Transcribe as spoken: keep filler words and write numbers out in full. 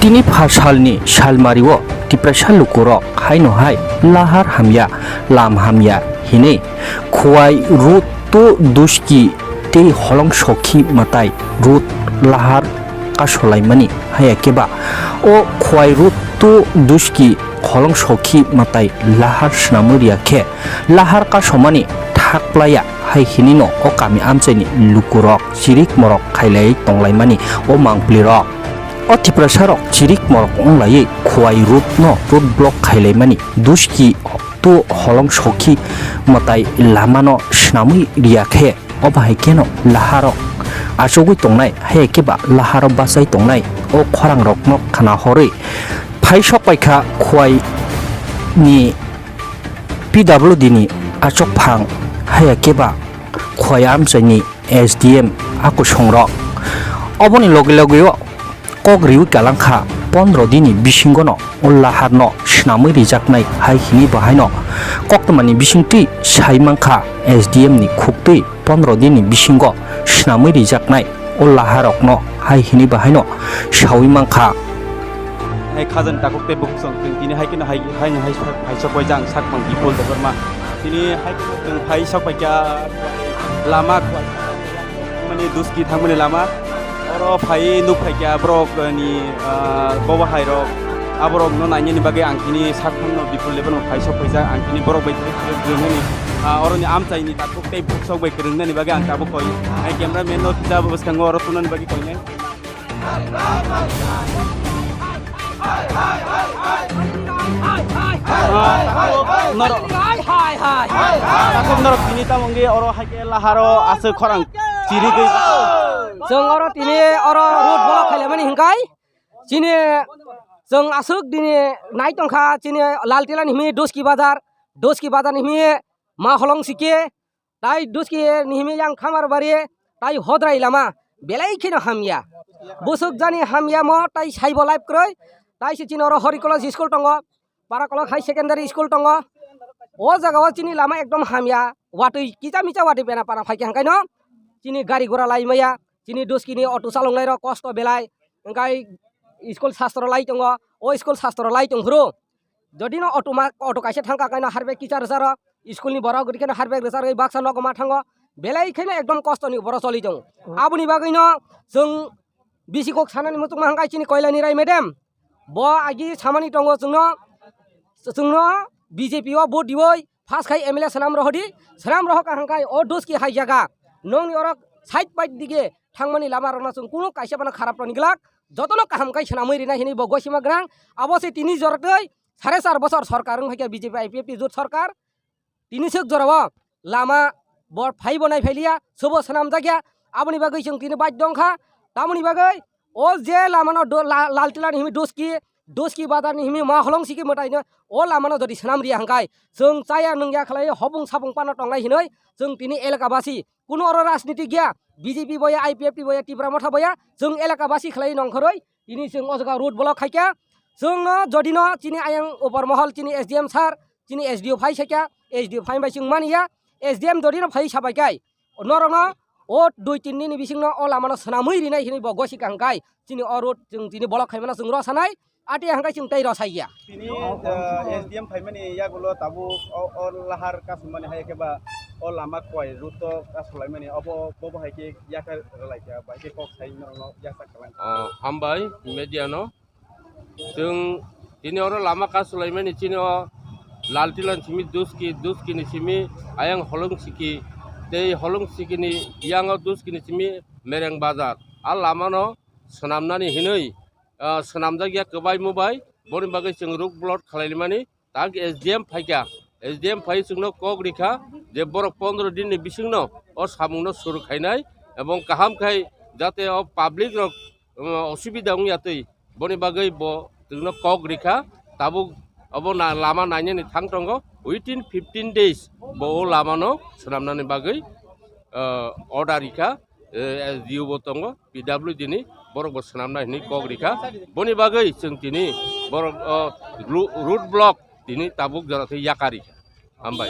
Tini pha salni salmario Tiprasa lukurok haino hai lahar hamya, lam hamya hinwi Khowai Road to Duski tei Holong Sokhi mwtai road lahar kasolaimani haya keba o Khowai Road to Duski Holong Sokhi mwtai lahar swnamwi riya khe lahar kasomani thak playa hai hinino o kami amchaini lukurok chirik morok khailaiwi tonglaimani o mangpilirok. O Tiprasarok chirik morok wnglaiwi Khowai road no road block khailaimani Duski to Holong Sokhi mwtai lamano swnamwi riya khe, o bahai kheno laharok achugwi tongnai, hai khe ba laharo bachai tongnai o khorangrokno khna horwi phai sok paikha Khowai ni P W D ni achukphang, haya khe ba Khowai amchaini S D M a kusongrok. Oboni loge loge o kok riwi kalangkha pondro dini bisingono o laharno swnamwi rijaknai hai hinwi bahaino koktwmani bisingtwi sai mankha S D M ni khuktwi pondro dini bisingo swnamwi rijaknai o laharokno hai hinwi bahaino sawi mankha. Hai khajani takhuk tei bukhuk song chwng tini hai kheno hai, hai, hai, hai sok bai jang sak mang Bipul Debbarma. Tini hai kheno chwng hai sok bai kha lama mani Duski thangmani lama. Oro phai nuk phai kha borok ni, ah, bobo hai rok. Aborok no nainani bagwi ang tini sak thangno Bipul Debbarma phai sok phaijak. Ang tini borok bai kwrwng kwrwng nani, ah, oro ni amchai ni takhuk tei bukhuk sok bai kwrwng nani bagwi ang tabuk koi. Hai camera man no tisa bwskango oro tunani bagwi koinai. Norok, takhuk norok tini tamo wngwi oro hai khe laharo aswk khorang chirigwi. Chwng oro tini oro road block khailaimani hwnkhai chini chwng aswk dini nai tongkha chini Laltila ni himi Doski bazar, Doski bazar ni himi ma holong sike. Tai Doski ni himi yang Khamarbari, tai Hodrai lama, belai kheno hamya. Busuk jani hamya mo, tai saibo life kwrwi, tai se chini oro Hori College School tongo, Para College High Secondary School tongo. O jaga o chini lama ekdom hamya, watwi kicha micha watwi bena para phaikha hwnkhaino chini gari gura lai maya, chini Doski ni auto chaloknai rok kosto belai, hwnkhe school sastro lai tongo, o school sastro lai tongphuru. Jodi no auto ma, auto kaisa thangkha kaino harbek kicha rwcharo, school ni borok rikhe no harbek rwcharwi baksa nogo ma thango, belai kheno ekdom kosto ni borok choli tongo. Aboni bagwi no chwng bisi kok sanani muchungma hwnkha chini Koilani Rai madam. Bo agi samani tongo chwngno, chwngno B J P o vote diwi pass khai M L A swnam rohodi, swnam rohokha hwnkhe o Doski hai jaga nongni oro side pai dige thangmani lama rokno chwng kunu kaisa phano kharap rwni glak, jotono kaham khai swnamwi rina hinwi bo gosima gwnang. Abo se tini jorotwi sare char bochor sorkar wng phaikha B J P I P F T jot sorkar. Tini swk jorao lama bo phaibo nai phailiya, sobo swnamjakya. Aboni bagwi chwng tini baidhyo wngkha. Tamoni bagwi o je lamano do-, la-, Laltila ni himi Doski, Doski bazar ni himi ma holong siki mwtaino o lamano jodi swnam riya hwnkhe chwng chaya nungya khlai hopung sapung panna tongnai hinwi chwng tini elaka basi. Kuno oro rajniti gya, B J P boya, I P F T boya, Tipra Motha boya, chwng elaka basi khlai nongkhorwi tini chwng o jaga road block khaikha. Chwngno jodino chini ayang upor mohol chini S D M sir, chini S D O phai saikha, S D O phai bai chwng mani ya, S D M jodino phai sabai kai. Norokno o dui tin dini bisingno o lamano swnamwi rinai hinwi bo gosi kaham kai. Chini o road chwng tini block khaimano chwng rw sanai. Ati hangkai chwng tei rw saiya. Tini, eh, S D M phaimani yagulo tabuk o, o lahar kasumani hai khe ba o lama koi road to kasulaimani obo bobo hai khe yakha rwlaikha bai khe kok sai norokno yakha kwlangkha. Ah, hambai media no. Chwng tini oro lama kasulaimani chini o Laltilan simi Duski, Duski ni simi ayang Holong Siki, tei Holong Siki ni yango Duski ni simi Mereng Bazar. A lama no swnamnani hinwi, ah, swnamjakya kwbai mubai, boni bagwi chwng road block khlailimani, tak S D M phaikha. S D M phai chwngno kok rikha je borok pondro din ni bisingno o samungno suru khainai ebong kaham khai jate o public rok, um, osubida wngya twi boni bagwi bo chwngno kok rikha. Tabuk obo na lama nainani thang tongo, within fifteen days bo o lamano swnamnani bagwi, uh, order rikha. Eh, S D O bo tongo, P W D ni borok bo swnamnai hinwi kok rikha. Boni bagwi chwng tini borok, oh, ru-, road block tini tabuk jora khe yakarikha. Hambai.